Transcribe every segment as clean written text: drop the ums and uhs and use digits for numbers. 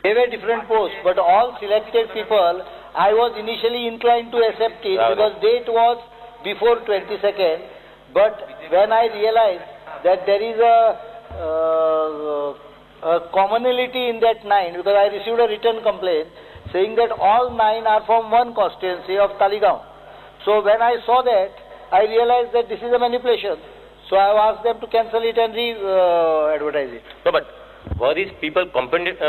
They were different posts, but all selected people, I was initially inclined to accept it because date was before 22nd. But when I realized that there is a commonality in that 9, because I received a written complaint saying that all 9 are from one constituency of Taleigao. So when I saw that, I realized that this is a manipulation. So I have asked them to cancel it and re-advertise it. No, but were these people competent?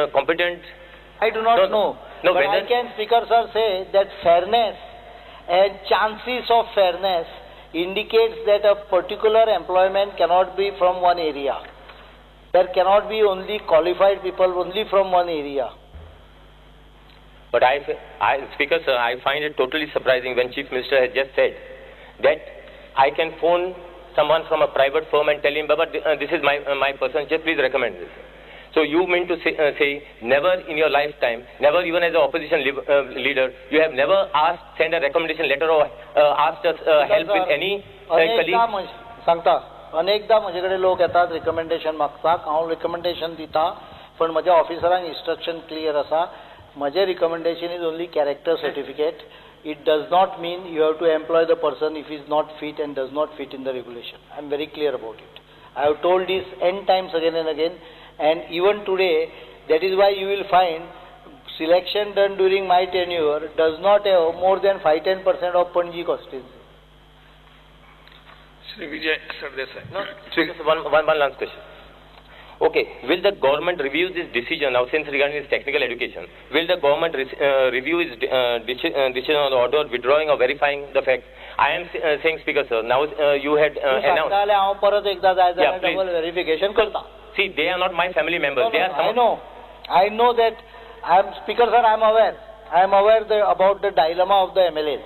I do not know. No, but I can, Speaker sir, say that fairness and chances of fairness indicates that a particular employment cannot be from one area. There cannot be only qualified people only from one area. But I, Speaker sir, I find it totally surprising when Chief Minister has just said that I can phone someone from a private firm and tell him, Baba, this is my my person, just please recommend this. So you mean to say, never in your lifetime, never even as an opposition leader, you have never asked, send a recommendation letter or asked us help with any colleague? सांगता, अनेकदा म्हजे कडेन लोक येतात recommendation मागतात, हांव recommendation दिता, पण म्हज्या ऑफिसरांक इन्स्ट्रक्शन क्लियर आसा, म्हजें recommendation is only character certificate. It does not mean you have to employ the person if he is not fit and does not fit in the regulation. I am very clear about it. I have told this n times again and again, and even today, that is why you will find selection done during my tenure does not have more than 5-10% of Panaji constituency. Shri Vijay Sardesai. No, one last question. Okay, will the government review this decision now, since regarding this technical education, will the government review its decision on the order withdrawing or verifying the facts? I am saying, Speaker sir, now you had announced. Yeah, please. Verification. See, they are not my family members. No, they are I know. I know that. I am Speaker sir, I am aware. I am aware about the dilemma of the MLAs.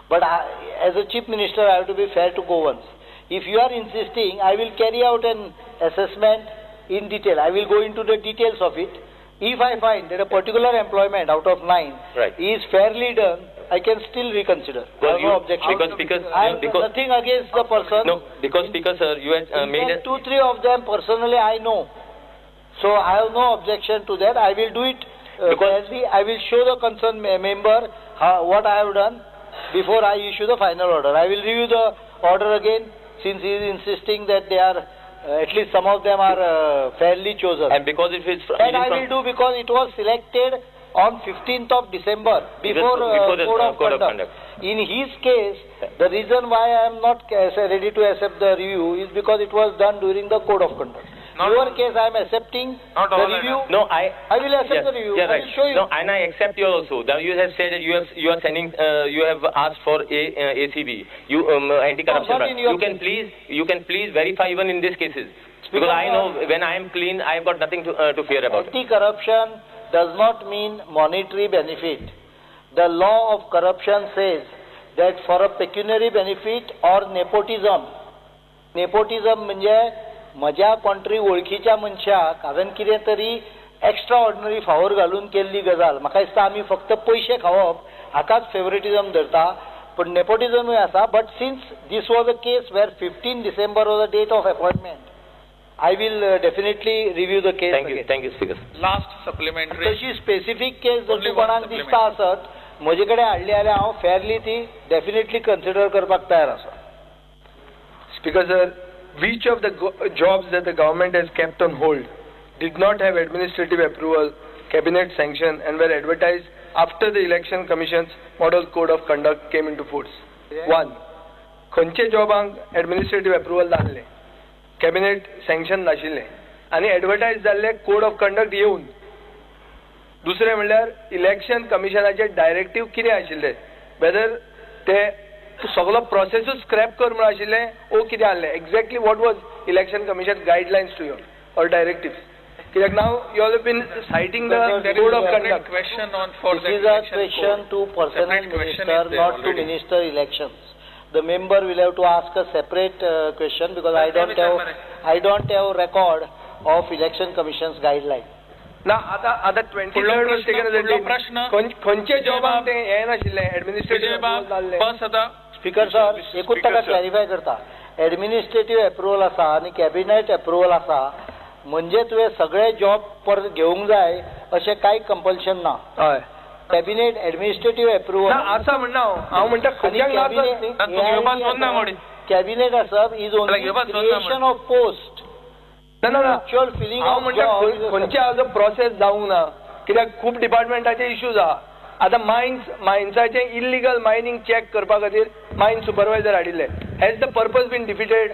But I, as a Chief Minister, I have to be fair to Goans. If you are insisting, I will carry out an assessment in detail. I will go into the details of it. If I find that a particular employment out of 9 is fairly done, I can still reconsider. I have no objection. Because I have nothing against the person. No, because Speaker sir, you had made a 2-3 of them personally I know. So I have no objection to that. I will do it fairly. I will show the concerned member what I have done before I issue the final order. I will review the order again, since he is insisting that they are, at least some of them are fairly chosen. And because it is... And I will do, because it was selected on 15th of December, before the Code of Conduct. In his case, the reason why I am not ready to accept the review is because it was done during the Code of Conduct. In your case, I am accepting the review. No, I will accept the review. Yeah, I will show you. No, and I accept you also. Now you have said that you are sending, you have asked for a ACB, you anti-corruption. No, you can please verify even in these cases, because I know when I am clean, I have got nothing to fear about. Anti-corruption does not mean monetary benefit. The law of corruption says that for a pecuniary benefit or nepotism, nepotism म्हणजे म्हज्या कोण तरी वळखीच्या मनशाक हांवें कितें तरी extra ordinary फावोर घालून केल्ली गजाल. म्हाका दिसता आमी फक्त पयशे खावप हाकाच फेवरेटिजम धरता, पूण नेपोटिजमूय आसा. But since this was a case where 15 December was a date of appointment, I will definitely review the case. Thank you, thank you Speaker. Last supplementary. तशी स्पेसिफीक केस जर तूं कोणाक दिसता आसत म्हजे कडेन हाडली जाल्यार हांव फेरली ती डेफिनेटली कन्सिडर करपाक तयार आसा. Speaker sir, which of the jobs that the government has kept on hold did not have administrative approval, cabinet sanction and were advertised after the Election Commission's Model Code of Conduct came into force? 1. खंयचे जॉबांक administrative approval नासलें, cabinet sanction नाशिल्लें आनी advertise जाल्ले code of conduct येवन. दुसरें म्हणल्यार election कमिशनाचे डायरेक्टीव कितें आशिल्ले, वेदर ते सगलो प्रोसेसूच स्क्रॅप कर म्हूण आशिल्लें ओ कितें आहलें, exactly what was Election Commission guidelines to you or directives. कित्याक now you have been citing the code of conduct. This is a question to personnel minister, not to minister elections. The member will have to ask a separate question because I don't have record of Election Commission's guideline. ना आता आता 23rd was taken as a date. खंयचे जॉबांक ते हें नाशिल्लें administrative approval. बस आता speaker sir एकूच ताका क्लॅरिफाय करता. एडमिनिस्ट्रेटिव्ह अप्रुवल आसा आनी कॅबिनेट अप्रुवल आसा. म्हणजे तुवें सगळे जॉब परत घेवंक जाय अशें कांय कंपल्शन ना. हय, कॅबिनेट एडमिनिस्ट्रेटीव एप्रुवल आसा म्हणना हांव म्हणटा कॅबिनेट आसप is only creation of post. ना ना, हांव म्हणटा खंयचे आजो प्रोसेस जावंक ना, कित्याक खूब डिपार्टमेंटाचे इश्यूज आहा. आतां मायन्साचें इल्लिगल मायनींग चॅक करपा खातीर मायन सुपरवायझर हाडिल्ले. Has the purpose been defeated?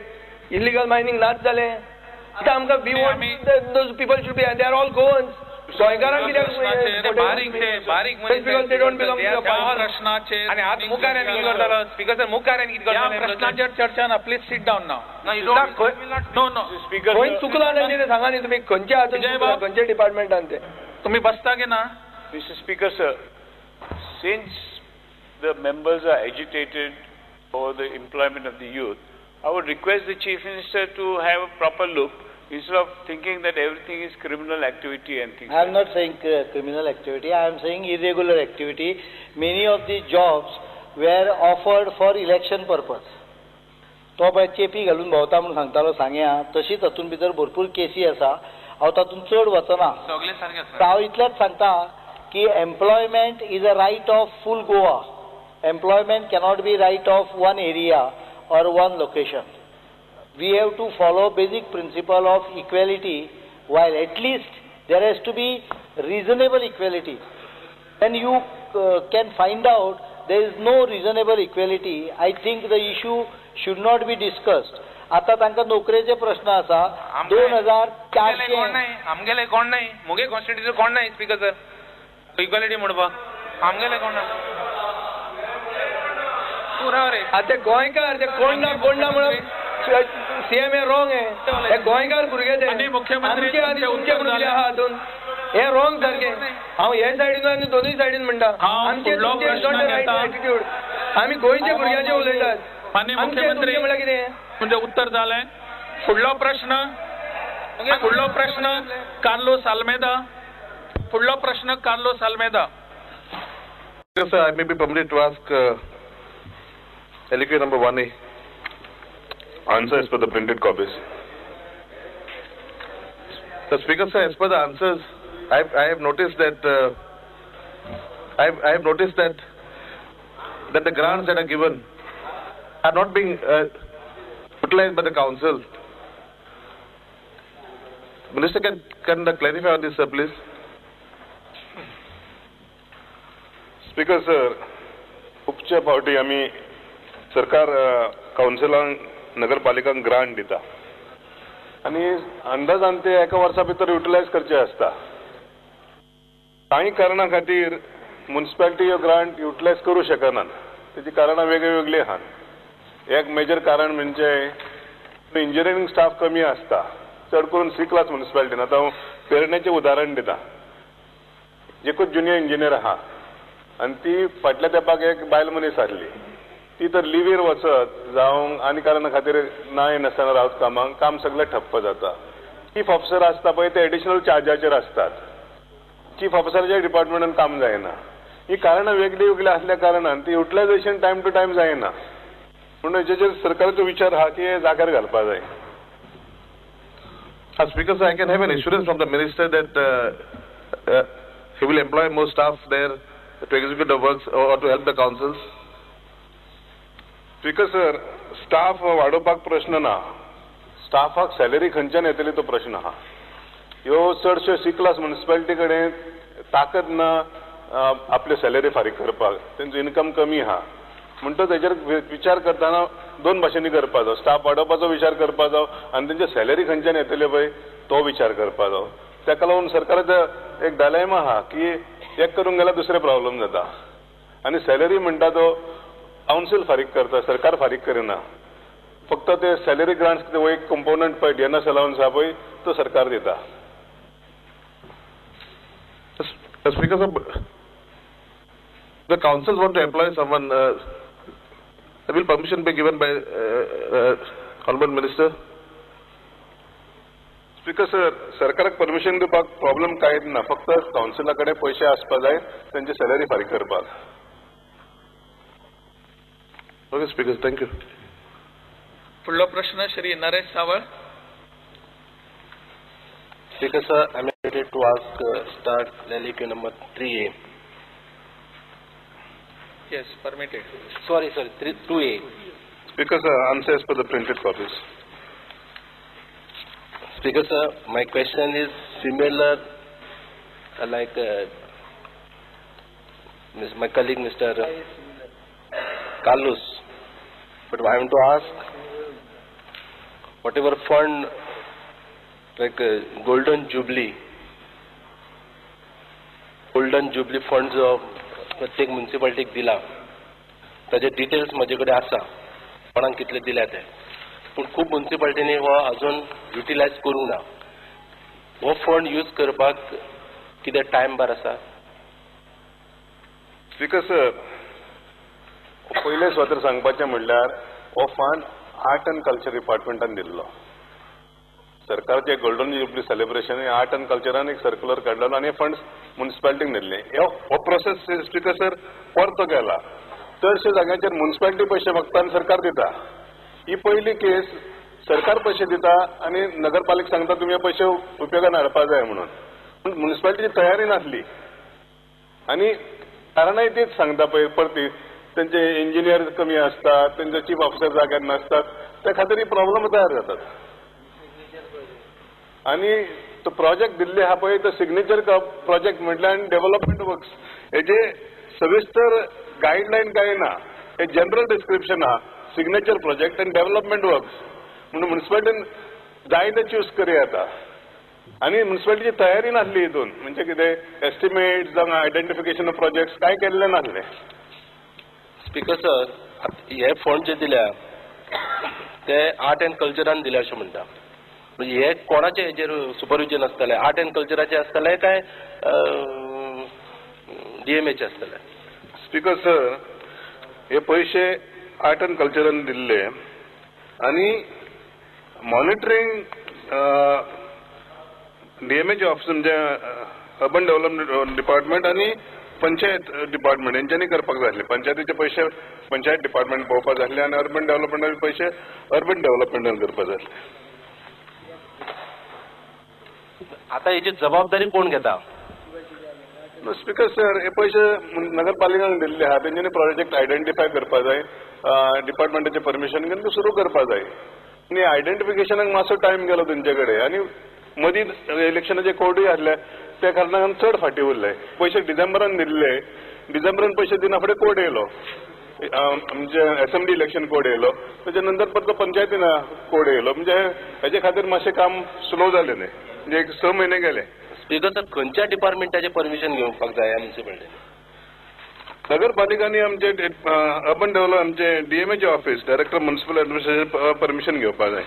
Illegal mining नाच जालें. आतां आमकां we want those people should be, they are all Goans. गोंयकारांक कित्याक प्रश्नाचेर चर्चा ना. प्लीज सीट डावन नाव. खंय चुकलां तांचें तें सांगा न्ही तुमी, खंयच्या हातून खंयच्या डिपार्टमेंटान ते तुमी बसता की ना? Mister Speaker sir, since the members are agitated for the employment of the youth, I would request the Chief Minister to have a proper look instead of thinking that everything is criminal activity and things. I am not saying criminal activity, I am saying irregular activity. Many of the jobs were offered for election purpose. तो पळय चेपी घालून भोंवता म्हणून सांगतालो सांग्या, तशीच हातूंत भितर भरपूर केसी आसा. हांव तातूंत चड वचना. हांव इतलेंच सांगता की employment is a right of full Goa. Employment cannot be right of one area or one location. We have to follow basic principle of equality, while at least there has to be reasonable equality. When you can find out there is no reasonable equality, I think the issue should not be discussed. आता तांकां नोकरेचे प्रश्न आसा. 2400 आमगेले कोण नाही, मुगे constituency कोण नाही स्पीकर सर इक्वालिटी म्हणपाक आमगेले कोण ना. आतां गोंयकार ते कोण ना कोण ना म्हणून सीएम हे रॉंग हे गोंयकार भुरगे ते मुख्यमंत्री आनी तुमचे भुरगे आहा हातून हे रॉंग सारके. हांव हे सायडीन आनी दोनूय सायडीन म्हणटा आमचे रायट एटिट्यूड. आमी गोंयचे भुरग्यांचे उलयतात. माननीय मुख्यमंत्री म्हळ्यार कितें म्हणजे उत्तर जालें. फुडलो प्रश्न, फुडलो प्रश्न कार्लोस आल्मेदा. फुडलो प्रश्न Carlos Almeida. Sir, I may be permitted to ask LQ number 1A. Answer as per the printed copies. The Speaker, sir, as per the answers, I have noticed that I have noticed that the grants that are given are not being utilized by the council. Minister, can clarify on this, sir, please? Speaker, sir, खुबशे फावटी आमी सरकार कावन्सिलांक नगरपालिकांक grant दिता आनी अंदाजान ते एका वर्सा भितर युटिलायज करचे आसता. कांय कारणां खातीर मुन्सिपालिटी ह्यो ग्रांट युटिलायज करूं शकनात. तेची कारणां वेगळी वेगळी आहात. एक मेजर कारण म्हणजे इंजिनियरींग स्टाफ कमी आसता, चड करून सी क्लास मुन्सिपालिटीन. आतां हांव पेरणेचें उदाहरण दिता. एकूच ज्युनियर इंजिनियर आहा आनी ती फाटल्या तेंपाक एक बायल मनीस आसली, ती तर लिवीर वचत जावं आनी कारणा खातीर ना येनासतना रावत कामाक, काम सगळें ठप्प जाता. चीफ ऑफिसर आसता पळय ते एडिशनल चार्जाचेर आसतात. चीफ ऑफिसराच्या डिपार्टमेंटान काम जायना. ही कारणां वेगळी वेगळी आसल्या कारणान ती युटिलायझेशन टायम टू टायम जायना. म्हणून हेजेर सरकाराचो विचार आहा की हे जाग्यार घालपा जाय. Speaker sir, I can have an assurance from the minister that he will employ more staff there to execute the works or to help the councils? Speaker sir, staff वाडोवपाक प्रश्न ना. स्टाफाक सॅलरी खंयच्यान येतली तो प्रश्न आहा. ह्यो चडश्यो सी क्लास मुन्सिपालिटी कडेन ताकद ना आपल्यो सॅलरी फारीक करपाक, तेंचो इन्कम कमी आहा. म्हणटच हेजेर विचार करतना दोन भाशेंनी करपा जाय. स्टाफ वाडोवपाचो विचार करपा जाय आनी तेंची सॅलरी खंयच्यान येतली पळय तो विचार करपा जाय. ताका लागून सरकाराचो एक डायलेमा आहा की एक करूंक गेल्यार दुसरें प्रॉब्लम जाता. आनी सॅलरी म्हणटा तो कावन्सील फारीक करता, सरकार फारीक करिना. फक्त ते सॅलरी ग्रांट्स एक कंपोनंट पळय डिएनएस अलावन्स आहा पळय तो सरकार दिता. Speaker sir, the councils want to employ someone. Will permission be given by Honorable Minister? Speaker sir, सरकाराक परमिशन दिवपाक प्रॉब्लम कांयच ना. फक्त कावन्सिला कडेन पयशे आसपा जाय तेंची सॅलरी फारीक करपाक. Okay speaker, thank you. फुडलो प्रश्न श्री नरेश सावळ. Speaker sir, I am ready to ask start LAQ number 3A. Yes, permitted. Sorry, 2A. Speaker sir, answer as per the printed copies. Speaker sir, my question is similar like my colleague Mr. Carlos, but I want to ask whatever fund like Golden Jubilee fund जो प्रत्येक म्युन्सिपालिटीक दिला ताजे details म्हजे कडेन आसा, कोणाक कितले दिल्या ते, पूण खूब म्युन्सिपालिटींनी हो अजून युटिलायज करूंक ना. हो फंड यूज करपाक कितें टायम बार आसा? स्पीकर सर, पयले सुवातेर सांगपाचें म्हणल्यार हो फंड आर्ट अँड कल्चर डिपार्टमेंटान दिल्लो. सरकारचे golden jubilee celebration art and कल्चरान एक सर्क्युलर काडलेलो आनी हे फंड्स म्युन्सिपालिटीक दिल्ले. हो प्रोसेस स्पीकर सर परतो गेला. चडशे जाग्यांचेर म्युन्सिपालिटी पयशे मागता आनी सरकार दिता. ही पयली केस सरकार पयशे दिता आनी नगरपालिका सांगता तुमी हे पयशे उपयोगान हाडपा जाय म्हणून. पूण म्युन्सिपालिटीची तयारी नासली आनी कारणाय तीच सांगता पळय परती, तेंचे इंजिनियर कमी आसतात, तेंचे चीफ ऑफिसर जाग्यार नासतात, त्या खातीर ही प्रॉब्लम तयार जातात. आनी तो प्रोजेक्ट दिल्ले आहा पळय तो सिग्नेचर प्रोजेक्ट म्हटल्यार आनी डेव्हलपमेंट वर्क्स हेजे सविस्तर गायडलायन कांय ना, हे जनरल डिस्क्रिप्शन आहा. सिग्नेचर प्रोजेक्ट आनी डेव्हलपमेंट वर्क्स म्हणून म्युन्सिपालिटीन जाय ते चूज करूं येता. आनी म्युन्सिपालिटीची तयारी नासली हितून, म्हणजे कितें एस्टिमेट जावं आयडेंटिफिकेशन ऑफ प्रोजेक्ट्स कांय केल्लें नासलें. स्पीकर सर, हे फंड जे दिल्या ते आर्ट अँड कल्चरान दिल्या अशें म्हणटा, म्हणजे हे कोणाचे हेजेर सुपरविजन आसतलें? आर्ट अँड कल्चराचे आसतलें काय डीएमएचे आसतलें? स्पीकर सर, हे पयशे आर्ट अँड कल्चरान दिल्ले आनी मॉनिटरींग डीएमएचे ऑफिस म्हणजे अर्बन डेव्हलपमेंट डिपार्टमेंट आनी पंचायत डिपार्टमेंट हेंच्यांनी करपाक जाय आसले. पंचायतीचे पयशे पंचायत डिपार्टमेंट पळोवपाक जाय आसले आनी अर्बन डेव्हलपमेंटाचे पयशे अर्बन डेव्हलपमेंटान करपाक जाय आसले. आता हेची जबाबदारी कोण घेता? स्पीकर सर, हे पयशे नगरपालिकांक दिल्ले आहा, तेंच्यांनी प्रोजेक्ट आयडेंटिफाय करपाक जाय, डिपार्टमेंटाचें परमिशन घेवन ते सुरू करपाक जाय. आनी आयडेंटिफिकेशनाक मातसो टायम गेलो तेंचे कडेन आनी मदीं इलेक्शनाचे कोर्टूय आसले, त्या कारणान चड फाटीं उरले. पयशे डिसेंबरान दिल्ले, डिसेंबरान पयशे दिना फुडें कोर्ट येयलो, म्हणजे असेंब्ली इलेक्शन कोड येयलो, तेच्या नंतर परतो पंचायतीन कोड येयलो. म्हणजे हेजे खातीर मातशें काम स्लो जालें न्ही, म्हणजे एक 6 म्हयने गेले. स्पीकर सर, खंयच्या डिपार्टमेंटाचें परमिशन घेवपाक जाय ह्या म्युन्सिपालिटीन? नगरपालिकांनी आमचे अर्बन डेव्हलप आमचे डीएमएचे office director municipal administration permission घेवपाक जाय.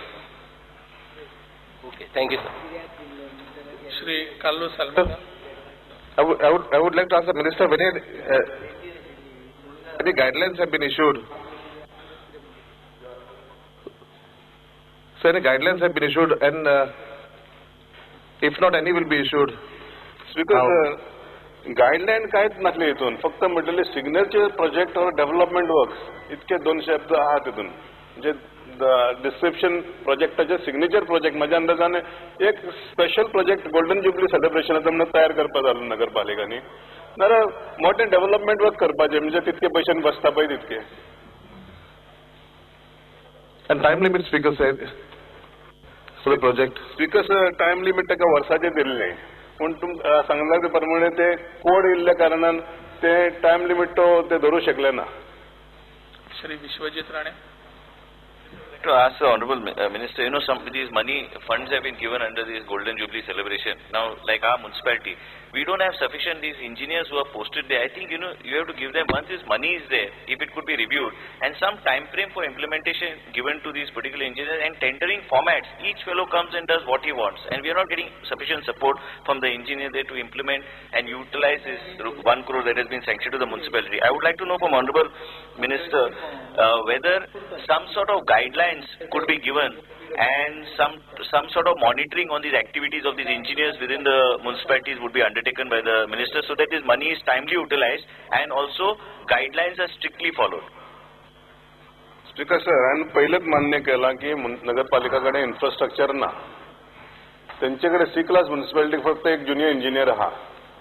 Okay, thank you sir. Shri Carlos Almeida. I would like to ask the minister when any guidelines have been issued. So any guidelines have been issued, and if not, any will be issued. Because guideline कांयच नासले हितून, फक्त म्हटलेले signature project or development works इतके 2 शब्द आहा तितून. म्हणजे डिस्क्रिप्शन प्रोजेक्टाचे सिग्नेचर प्रोजेक्ट म्हज्या अंदाजान एक स्पेशल प्रोजेक्ट गोल्डन जुबली सेलिब्रेशनाचो म्हणून तयार करपाक जालो नगरपालिकांनी, नाजाल्यार मोठे डेव्हलपमेंट वर्क करपाचें, म्हणजे तितके पयशे बसता पळय तितके. And time limit speaker sir for the project? Speaker sir, time limit ताका वर्साचें दिल्लें, पूण तुमकां सांगला ते प्रमाणे ते कोड येयल्ल्या कारणान ते टायम लिमीट तो ते धरूं शकले ना. Shri Vishwajit Rane. To ask the Honorable Minister, you know, some of these money funds have been given under this Golden Jubilee celebration. Now, like our municipality, we don't have sufficient these engineers who are posted there. I think, you know, you have to give them, once this money is there, if it could be reviewed, and some time frame for implementation given to these particular engineers and tendering formats. Each fellow comes and does what he wants, and we are not getting sufficient support from the engineer there to implement and utilize this 1 crore that has been sanctioned to the municipality. I would like to know from Honorable Minister whether some sort of guidelines could be given and some sort of monitoring on these activities of these engineers within the municipalities would be undertaken by the minister, so that this money is timely utilized and also guidelines are strictly followed. Speaker sir, हांवें पयलेच मान्य केलां की नगरपालिका कडेन infrastructure ना, तेंचे कडेन सी क्लास म्युनिसिपालिटीक फक्त एक ज्युनियर इंजिनियर आहा.